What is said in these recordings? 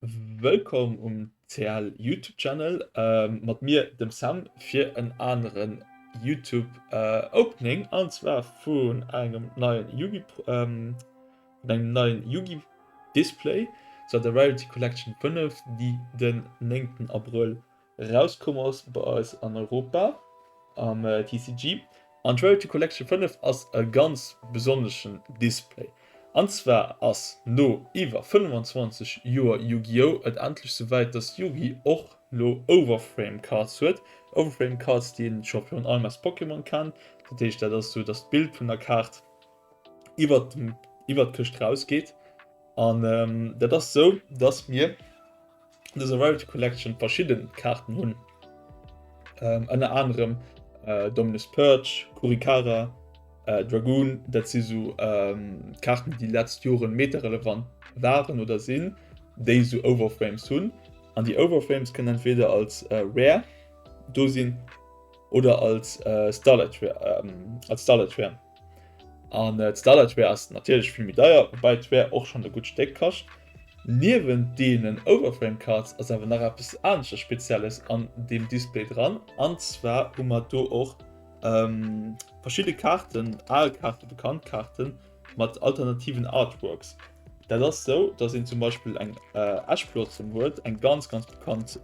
Wëllkomm um CL Youtube Channel mat mir dem Sam fir en aneren Youtube Opening an zwar vun engem neien Yugi vun engem neien Yugi Display, zwar der Rarity Collection 5 déi den 9 Abrëll Rauskomm ass bei eis an Europa am TCG. An d'Rarity Collection 5 ass e ganz besonneschen Display. An zwar ass no iwwer 25 Joer Yu-Gi-Oh! Et endlech souwäit, dass Yugi och lo Overframe Cards huet. Overframe Cards, déi een scho virun allem aus Pokémon kennt. Dat heescht, dat ass sou, dass d'Bild vun der Kaart iwwert iwwert d'Këscht rausgeet. An dat ass sou, dass mir. dëser Rarity Collection verschidden Kaarten hunn. Ähm, ënner anerem äh, Dominus Purge, Kurikara, äh, Dragoon, dat si so ähm, Kaarten, déi letzt Joren meterelevant waren oder sinn, déi so Overframes hunn. An déi Overframes kënnen entweder als äh, Rare do sinn oder als äh, Starlight Rare, ähm, als Starlight Rare. An d'Starlight Rare ass natierlech vill méi deier, woubäi d'Rare och schonn e gutt Stéck kascht. Niewent deenen Overframe Cards ass awer nach eppes aneschters Spezielles an deem Display dran, an zwar hu mer do och verschidde Kaarten, al Kaarten, bekannt Kaarten mat alternativen Artworks. Dat ass sou, dass een zum Beispill eng Ash Blossom huet, eng ganz ganz bekannt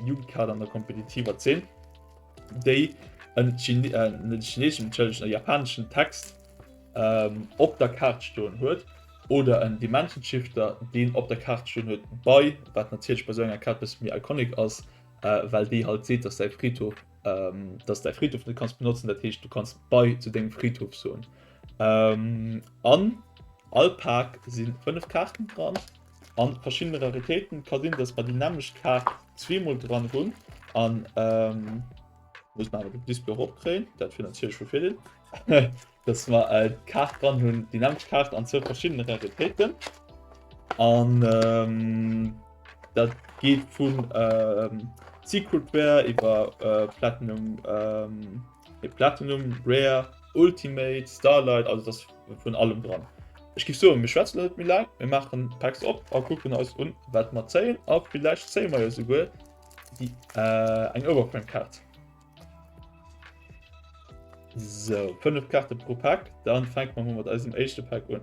Yugi-Kaart an der kompetitiver Zeen. déi en chineseschen, entschëllegen, e japaneschen Text ähm, op der Kaart stoen huet oder en Dimension Shifter, deen op der Kaart stoen huet bei, wat natierlech bei sou enger Kaart bësse méi iconic ass, äh, well déi halt seet, dass däi Friedhof, ähm, dass däi Friedhof net kanns benotzen, dat heescht du kanns bei zu dengem Friedhof soen. Ähm, an all Pak si 5 Kaarten dran. An verschiddene Raritéiten ka sinn, dass mer déi nämmlecht Kaart zweemol dran hunn an ähm, muss man awer den Display och opkréien, dat wier natierlech vu Virdeel, dass mer äh, d'Kaart dran hunn, déi nämmlecht Kaart an zwou verschiddene Raritéiten. An ähm, dat geet vun ähm, Secret Rare iwwer äh, Platinum ähm, Platinum, Rare, Ultimate, Starlight, also das vun allem dran. Ech giff soen, mir schwätzen net méi laang, mir maachen d'Packs op a kucken eis un, wat mer zéien a villäicht zéie mer jo souguer déi äh, eng Overprint-Kaart. Sou, 5 Kaarte pro Pack, dann fänke mer mol mat eisem éischte Pack un.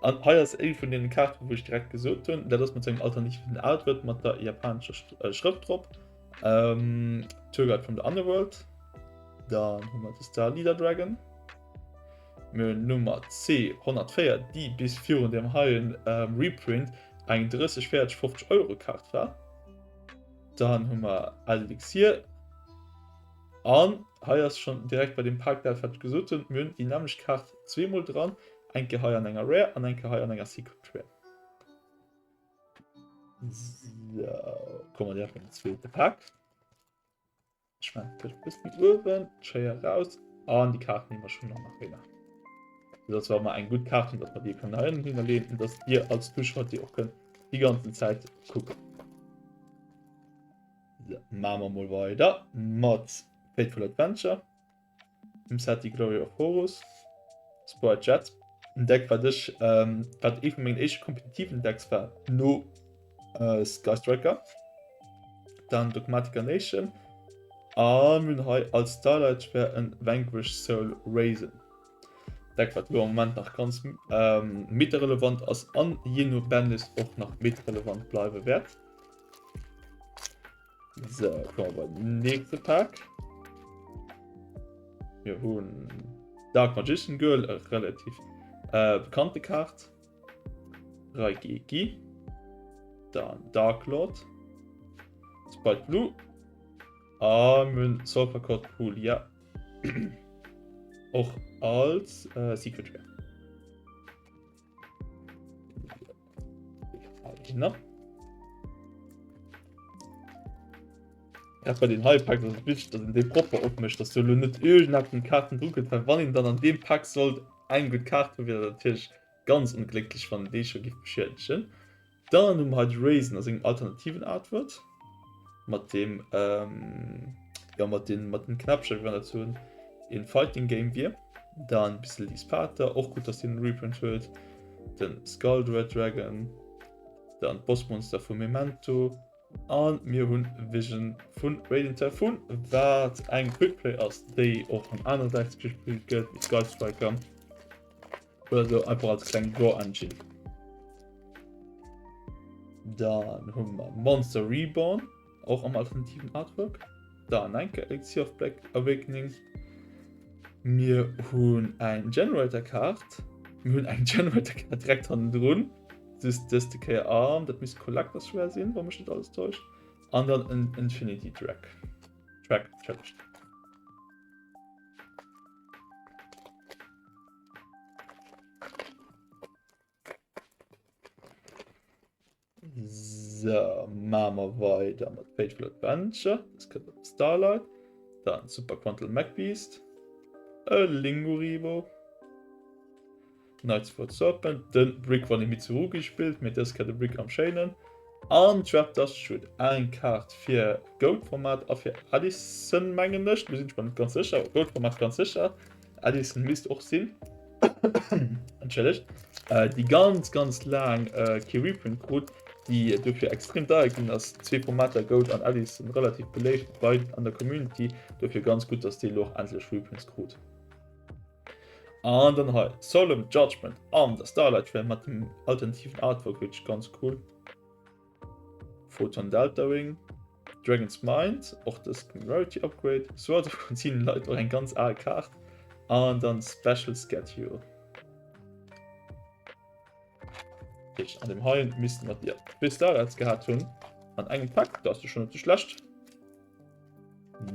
An hei ass eng vun deenen Kaarten, wou ech direkt gesot hunn, dat ass mat sengem alternativen Artwork mat der japanescher äh, Schrëft drop. Ähm, Tour Guide from the Underworld. Dann hu mer de Star Leader Dragon. Mir hunn Nummer C 104, déi bis virun dem heien ähm, Reprint eng 30, 40, 50 Euro Kaart war. Dann hu mer Elixir. An hei ass schon direkt bei dem Pak dat wat ech gesot hunn, mir hunn déi nämmlecht Kaart zweemol dran, eng Kéier hei an enger Rare an eng Kéier hei an enger Secret Rare. So, komme mer direkt beim zweete Pak. Ech maachen d'Këscht bëssen uewen, d'Schéier raus an déi Kaart nehmen wir schon nach nach hin. Dass wir mal eng gutt Kaart hunn, dass wir déi kënnen hei hinnerleen und dass dir als Zuschauer déi och kënnt déi ganzen Zäit kucken. So, machen wir mal weiter mat Fateful Adventure. Dem Set The Glory of Horus. Sprite Jet. En Deck wat ech ähm, wat ee vun mengen éischte kompetitiven Decks war no äh, Sky Striker. Dann Dogmatika Nation. A mir hunn hei als Starlight wär en Vanquish Soul Raisin. Deck wat lo am Moment nach ganz ähm, meterelevant ass an je no Bandlist och nach meterelevant bleiwe wäert. So, kommen wir beim nächste Pack. Wir hunn Dark Magician Girl, e relativ äh, bekannte Kaart. Raigeki. Dann Dark Lord. Sprite Blue. A mir hunn Sulfur Pool, ja. Och als äh, Secret Rare. Na? Ja, bei den hei Pack ass et wichteg, dass een déi propper opmécht, dass do elo net iergendeppem Kaarten dru kënnt, well wann een dann an deem Pak sollt eng gutt Kaart hunn, wier dat natierlech ganz onglécklech, wann een déi scho giff beschiedegen. Dann hu mer hei de Raisin a sengem alternativen Artwork mat deem, jo mat den, mat den Knäppcher, wéi wann dat sou en Fighting Game wier. Dann Bissel Dis Pater, och gutt, dass deen e Reprint huet. Den Skull Dread Dragon. Dann d'Bossmonster vu Memento. An mir hunn Vision vun Radiant Typhoon, wat eng Quickplay ass, déi och an aneren Decks gespillt gëtt, wéi Sky Striker oder sou, einfach als kleng Draw Engine. Dann hu mer Monster Reborn, och am alternativen Artwork. Dann eng Kéier Elixir of Black Awakening. Mir hunn eng Generator Kaart. Mir hunn eng Generator Kaart direkt hannendrun. Just dës de Kéier an dat misst Collector Sphere sinn, wa mech net alles täuscht. An dann en Infinity Track. Track, Entschëllegt. So, maache mer weider mat Fateful Adventure. Das kënnt op Starlight. Dann Super Quantal Mech Beast. E Linguribo. Knights for Serpent. Den Brick, wann ee Mitsurugi spillt, mee dës Kéier de Brick am schéinen. An Trap Dust Shoot, eng Kaart fir Goat-Format a fir Addison, mengen ech. Do sinn ech mer net ganz sécher. Goat-Format ganz sécher. Addison misst och sinn. Entschëllegt. Äh, déi ganz ganz laang äh, kee Reprint krut, déi dofir extrem deier ginn ass. Zwee Formater Goat an Alice sinn relativ beléift bei an der Community, dofir ganz gutt, dass déi elo och endlech Reprints krut. An dann hei Solemn Judgment an der Starlight Trail mat dem alternativen Artwork, wierklech ganz cool. Photon Delta Wing, Dragon's Mind, och dës Rarity Upgrade, Sword of Concealing Light, och eng ganz al Kaart, an dann Special Schedule. Ich, an dem heien missten wir ja, bis Starlights gehabt hunn. An engem Pack, da ass du schon net so schlecht.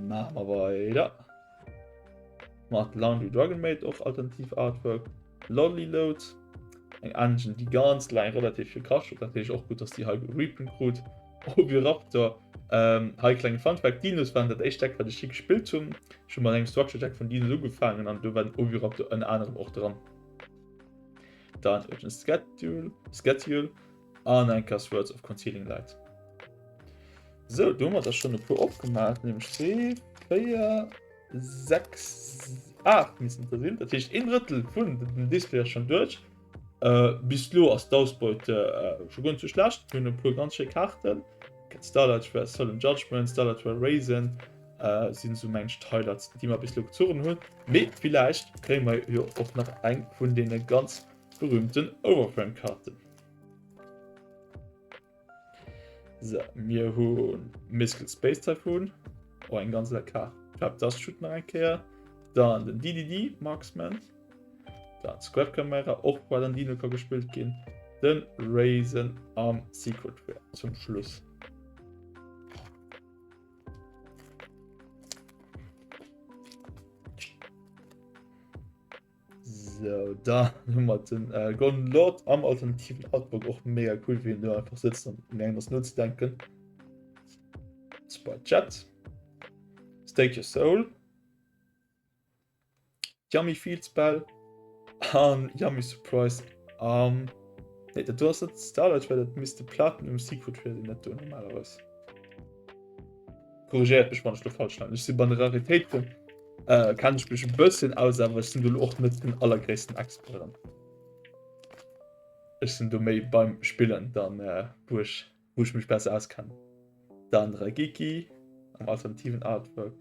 Machen wir weiter. Mat Laundry Dragon Maid och alternativ Artwork. Lolly Load, eng Engine déi ganz laang relativ vill kascht huet, dat heescht och gutt, dass déi hei Reprint krut. Oviraptor, ähm, hei klenge Fun Fact, Dinos waren dat éischt Deck wat ech je gespillt hunn. Ech hu mat engem Structure Deck vun Dinos ugefaangen an do war den Oviraptor ënner anerem och dran. Dann Urgent Schedule, Schedule an eng Kéier Swords of Concealing Light. Sou, do hu mer der schonn e puer opgemaach, nämlech 2, 4, 6, 8 missten der sinn. Dat heescht een Drëttel vun dem Display ass schonn duerch. Äh, bis elo ass d'Ausbeut äh, scho guer net sou schlecht. Mir hunn e puer ganz schéi Kaarten. Starlight Rare Solemn Judgment, Starlight Rare Raisin äh, sinn sou mengt d'Highlights, déi mer bis elo gezogen hunn. Mee villäicht kréie mer jo och nach eng vun deene ganz berühmten Overframe-Kaarten. So, mir hunn Mystical Space Typhoon. Oh, eng ganz lecker Kaart. Trap Dust Shoot nach eng Kéier. Dann den DDD Marksman. Dann Scrap Chimera, och well an Dino ka gespillt ginn. Den Raisin am Secret Rare zum Schluss. So, da hu mer den äh, Golden Lord am alternativen Artwork och mega cool, wéi en do einfach sëtzt an um engem ass nozedenken. Super Jet. Stake Your Soul. Yummy Field Spell. An Yummy Surprise am. Nee, dat do ass net Starlight, well dat misst de Platinum Secret Rare sinn, dat do normalerweis. Korrigéiert mech wann ech do falsch leien. Ech si bei de Raritéiten äh, kennen ech mech e bësschen aus, awer ech sinn do och net den allergréissten Expert dran. Ech sinn do méi beim Spillen dann äh, wou ech wou ech mech besser auskennen. Dann Raigeki am alternativen Artwork.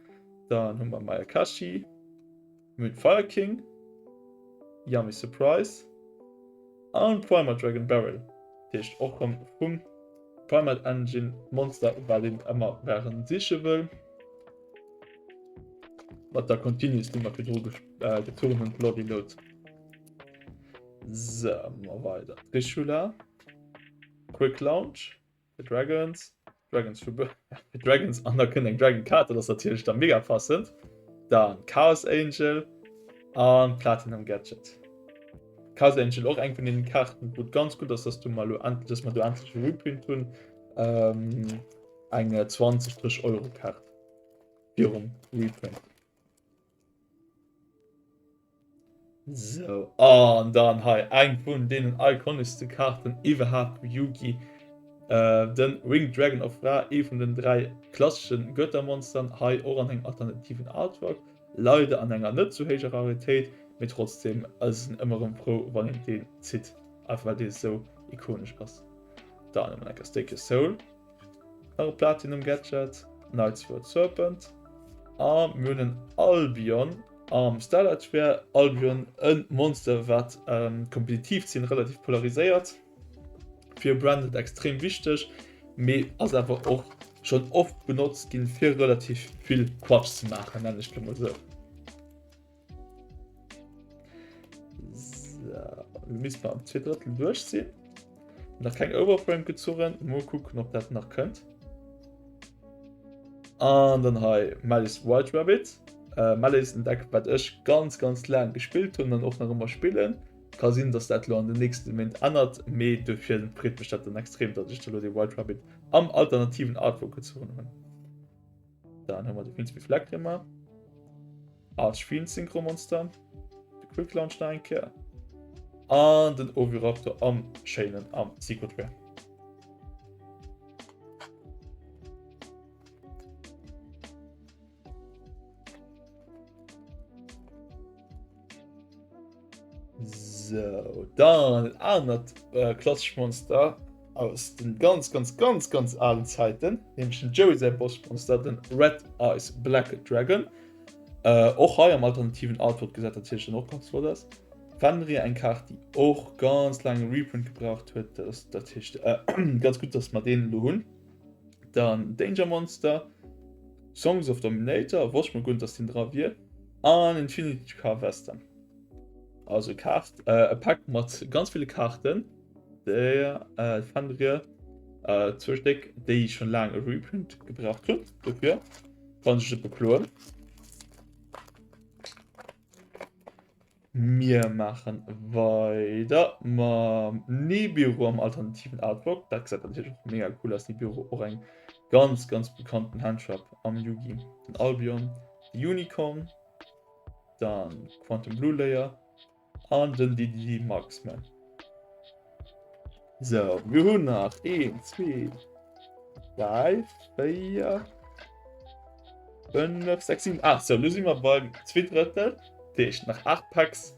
Dann hu mer Mayakashi, mir hunn Fire King, Yummy Surprise an Primal Dragon Barrel. Dat heescht och rëm vum Primal Engine Monster, wat een ëmmer wären siche wëll. Mat der Continuous, déi mer virdru äh, gezogen hunn, Bloody Load. So, mal weider. Trishula. Quick Launch. Fir Dragons. Dragons für fir Dragons an da kënnt eng Dragon Kaart, dat ass natierlech da mega passend. Dann Chaos Angel an Platinum Gadget. Chaos Angel och eng vun den Kaarten, wou et ganz gutt ass, dass du mal lo endlech, dass mer do endlech e Reprint hunn. Ähm, eng 20, 30 Euro Kaart virum Reprint. So, an dann hei eng vun deenen iconischste Kaarten iwwerhaapt vu Yugi. Äh, den Winged Dragon of Ra, ee vun den 3 klasseschen Göttermonstern, hei och an engem alternativen Artwork, leider an enger net sou héijer Raritéit, mee trotzdem ass een ëmmer erëm frou wann een deen zitt, einfach well dee sou ikonesch ass. Dann hu mer enker Stake Your Soul. Nach e Platinum Gadget, Night Sword Serpent. A mir hunn en Albion am Starlight Sphere. Albion e Monster wat ähm, kompetitiv sinn relativ polariséiert. Fir Branded extrem wichteg, mee ass awer och schon oft benotzt ginn fir relativ vill Quatsch ze maachen, nennen ech mol sou. So, misst man am zwee Drëttel duerch sinn. Nach keng Overframe gezogen. Mal kucken, ob dat nach kënnt. An dann hei Malice White Rabbit. Äh, Malice en Deck, wat ech ganz ganz laang gespillt hunn an och nach ëmmer spillen. Ka sinn, dass dat lo an den nächste Méint ännert, mee dofir freet mech dat dann extrem, datt ech da lo dee White Rabbit am alternativen Artwork gezogen hunn. Dann hu mer de Fiendsmith Lacrima. Archfiend Synchro Monster, de Quick Launch nach eng Kéier an den Oviraptor am schéinen am Secret Rare. So, dann en anert äh, klassescht Monster aus den ganz ganz ganz ganz alen Zäiten, nämlech den Joey säi Bossmonster, den Red Eyes Black Dragon. Äh, och hei am alternativen Artwork gesäit natierlech dann och ganz flott aus. Fenrir, eng Kaart, déi och ganz laang e Reprint gebraucht huet, dat ass natierlech äh, ganz gutt, dass mer deen elo hunn. Dann Danger Monster, Songs of Dominator, wosst ech mol guer net, dass deen dra wier, an Infinity Harvester. Also Kaart, äh, e Pack mat ganz ville Kaarten, déi äh, Fenrir, äh, zwou Stéck, déi schon laang e Reprint gebraucht hunn. Dofir kann ech net bekloen. Mir maachen weider mam Nibiru am alternativen Artwork. Dat gesäit natierlech och mega cool aus. Nibiru och eng ganz ganz bekannten Handtrap am Yugi. Den Albion, de Unicorn, dann Quantum Blue Layer an den DDD Marksman. So, mir hunn nach 1, 2, 3, 4, 5, 6, 7, 8. So, lo si mer beim zwee Drëttel. Dat heescht nach 8 Packs.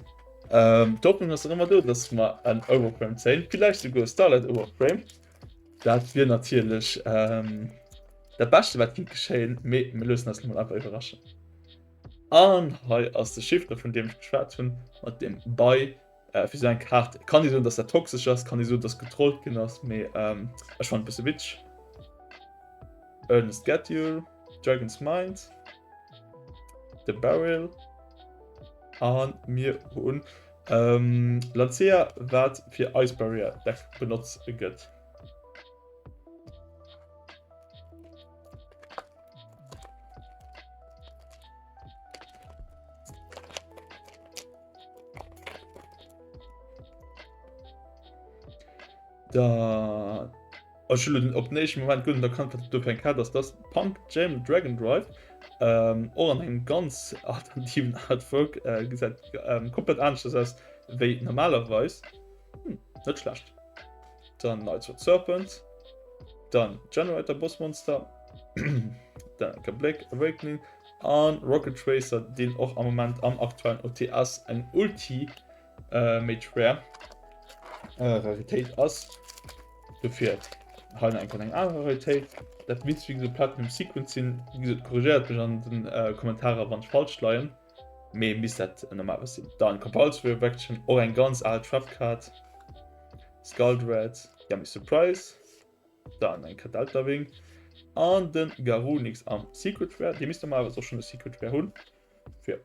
Ähm, d'Hoffnung ass nach ëmmer do, dass mer en Overframe zéien. Villäicht souguer e Starlight Overframe. Dat wier natierlech ähm, dat Beschte, wat kinnt geschéien. Mee mir loossen eis lo mol einfach iwwerraschen. An hei ass de Chiffre, vun deem ech geschwat hunn, mat deem bei äh, fir sou eng Kaart. Kann ee soen, dass dat toxesch ass, kann ee soen, dass getrollt ginn ass, mee ähm, ech fannen et bësse witzeg. Ernest Schedule, Dragon's Mind, The Barrel an mir hunn ähm, Lancea, wat fir Ice Barrier Deck benotzt gëtt. Da ech hunn op den éischten Moment guer net erkannt, wat dat do fir eng Kaart ass. Dat ass Punk Jam Dragon Drive, ähm, och an engem ganz alternativen Artwork. Äh, gesäit ähm, komplett aneschters aus wéi normalerweis. Hm, net schlecht. Dann Knights of Serpent, dann Generator Boss Monster, dann enke Black Awakening an Rocket Tracer, deen och am Moment am aktuellen OTS eng Ulti äh, Mage Rare äh, Raritéit ass. Dofir hei nach eng eng aner Raritéit. Dat misst wéi gesot Platinum Sequence sinn. Wéi gesot, korrigéiert mech an den äh, Kommentarer, wann ech falsch leien. Mee misst dat normalerweis sinn. Dann Compulsory Erection, och eng ganz al Trap Card. Skuldred, Yummy Surprise. Dann eng Delta Wing. An den Garunix am Secret Rare. Dee misst normalerweis och schon e Secret Rare hunn. Fir.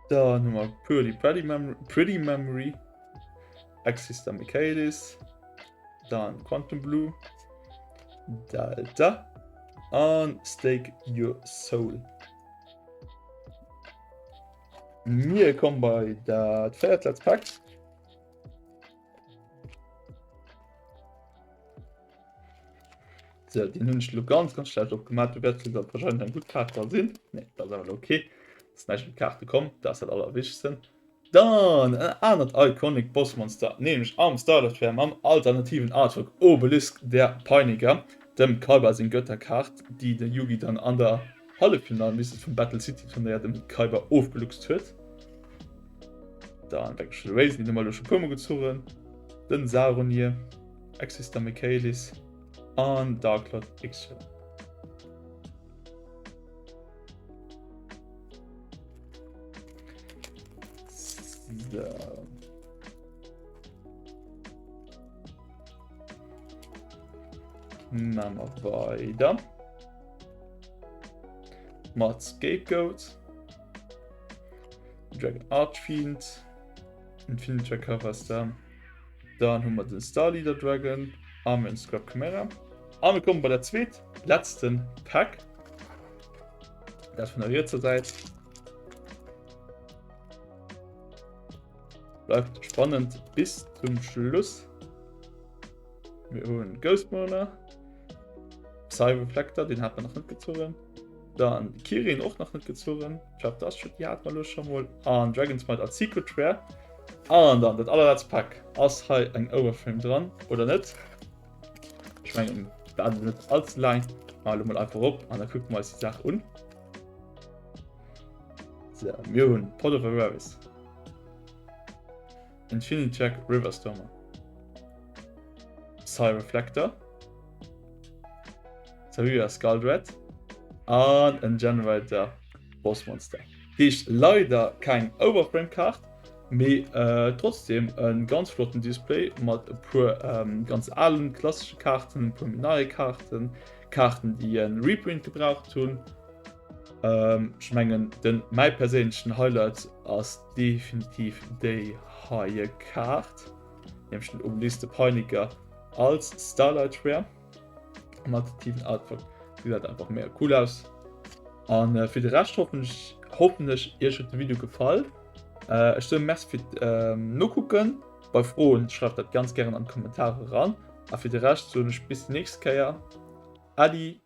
Dann hu mer Purely Pretty Memory, Pretty Memory Exista Michaelis, dann Quantum Blue, Delta an Stake Your Soul. Mir kommen bei dat véiert letzt Pack. So, den hunn ech lo ganz ganz schlecht opgemaach. Du wäert dat wahrscheinlich eng gutt Kaart da sinn. Nee, dat ass awer okay. Ass näischt mat Kaarte komm, dat ass dat allerwichtegsten. Dann en anert iconic Bossmonster, nämlech am Starlight Fair mam alternativen Artwork Obelisk der Peiniger, dem Kaiba seng Götterkaart, déi de Yugi dann an der. Halleffinall misst vum Battle City Turnéier dem Kaiba ofgeluchst huet. Dann Back Raisin, déi hu mer elo scho puer mol gezogen. Den Saronir, Exister Michaelis an Dark Lord Ixion. So. Machen wir weiter. Mat Scapegoat. Dragon Archfiend. Infinity Cover Dann hu mer den Star Leader Dragon a mir hunn Scrap Chimera. A mir kommen bei der zweet letzten Pack. Dat vun der rietser Säit. Bleift spannend bis zum Schluss. Mir hunn Ghost Mona, Psy Reflector, den hat man nach net gezogen. Dann Kirin och nach net gezogen. Trap Dust, déi hat man lo schon mol. An Dragon's Might als Secret Rare. An dann dat allerletzt Pack. Ass hei eng Overframe dran oder net? Ech mengen dat net allze laang. Mal lo mol einfach op an da kucke mer eis déi Saach un. So, mir hunn Pot of Avarice. Infinity Jack Riverstormer. Psy Reflector. Sahuya Skullred. An en Generator Boss Monster. Heescht leider keng Overframe Kaart, mee trotzdem e ganz flotten Display mat e puer ganz alen klassesche Kaarten, e puer méi neie Kaarten, Kaarten déi e Reprint gebraucht hunn. Ech mengen den mäi perséinlechen Highlight ass definitiv déi heie Kaart, nämlech den Obelisk de Peiniger als Starlight Rare. Mat tiefen Artwork gesäit einfach mega cool aus. An äh, fir de Rescht hoffen ech, hoffen ech iech huet de Video gefall. Äh, ech soe Merci fir ähm, Nokucken. Bei Froen schreift dat ganz gären an d'Kommentare ran. A fir de Rescht soen ech bis déi nächst Kéier. Adi!